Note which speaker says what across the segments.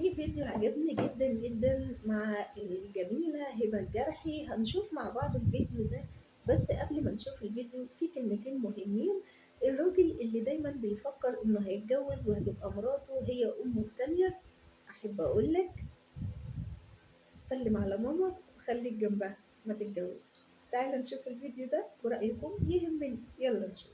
Speaker 1: في فيديو عجبني جدا جدا مع الجميلة هبة الجرحي، هنشوف مع بعض الفيديو ده. بس قبل ما نشوف الفيديو في كلمتين مهمين. الراجل اللي دايما بيفكر انه هيتجوز وهتبقى مراته هي امه التانية، احب اقولك سلم على ماما وخليك جنبها ما تتجوزش. تعالى نشوف الفيديو ده ورأيكم يهمني، يلا نشوف.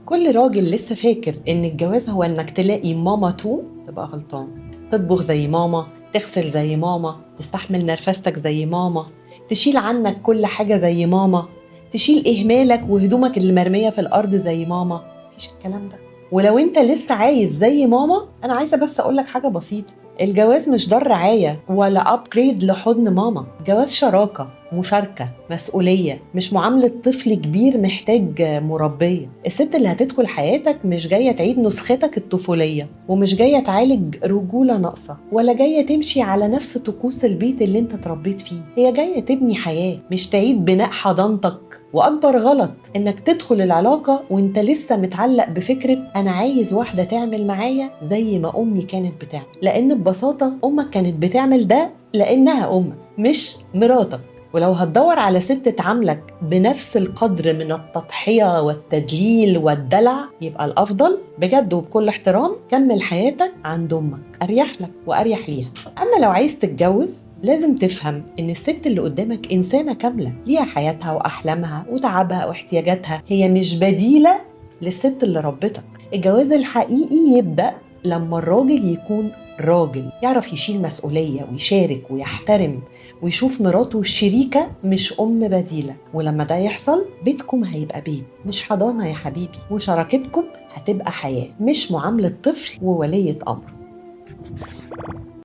Speaker 2: كل راجل لسه فاكر ان الجواز هو انك تلاقي ماما تو تبقى غلطان. تطبخ زي ماما، تغسل زي ماما، تستحمل نرفستك زي ماما، تشيل عنك كل حاجة زي ماما، تشيل إهمالك وهدومك اللي مرمية في الأرض زي ماما. مفيش الكلام ده. ولو انت لسه عايز زي ماما، انا عايزة بس اقولك حاجة بسيطة. الجواز مش دار رعاية ولا upgrade لحضن ماما. جواز شراكة، مشاركة، مسؤولية، مش معاملة طفل كبير محتاج مربية. الست اللي هتدخل حياتك مش جاية تعيد نسختك الطفولية، ومش جاية تعالج رجولة ناقصة، ولا جاية تمشي على نفس طقوس البيت اللي انت تربيت فيه. هي جاية تبني حياة، مش تعيد بناء حضانتك. وأكبر غلط انك تدخل العلاقة وانت لسه متعلق بفكرة انا عايز واحدة تعمل معايا زي ما امي كانت بتعمل، لان ببساطة امك كانت بتعمل ده لانها امك مش مراتك. ولو هتدور على ست تعاملك بنفس القدر من التضحية والتدليل والدلع، يبقى الأفضل بجد وبكل احترام كمل حياتك عند أمك، أريح لك وأريح ليها. أما لو عايز تتجوز لازم تفهم إن الست اللي قدامك إنسانة كاملة، ليها حياتها وأحلامها وتعبها واحتياجاتها، هي مش بديلة للست اللي ربتك. الجواز الحقيقي يبدأ لما الراجل يكون راجل، يعرف يشيل مسؤولية ويشارك ويحترم ويشوف مراته شريكة مش أم بديلة. ولما ده يحصل بيتكم هيبقى بيت مش حضانة يا حبيبي، وشراكتكم هتبقى حياة مش معاملة طفل وولية أمر.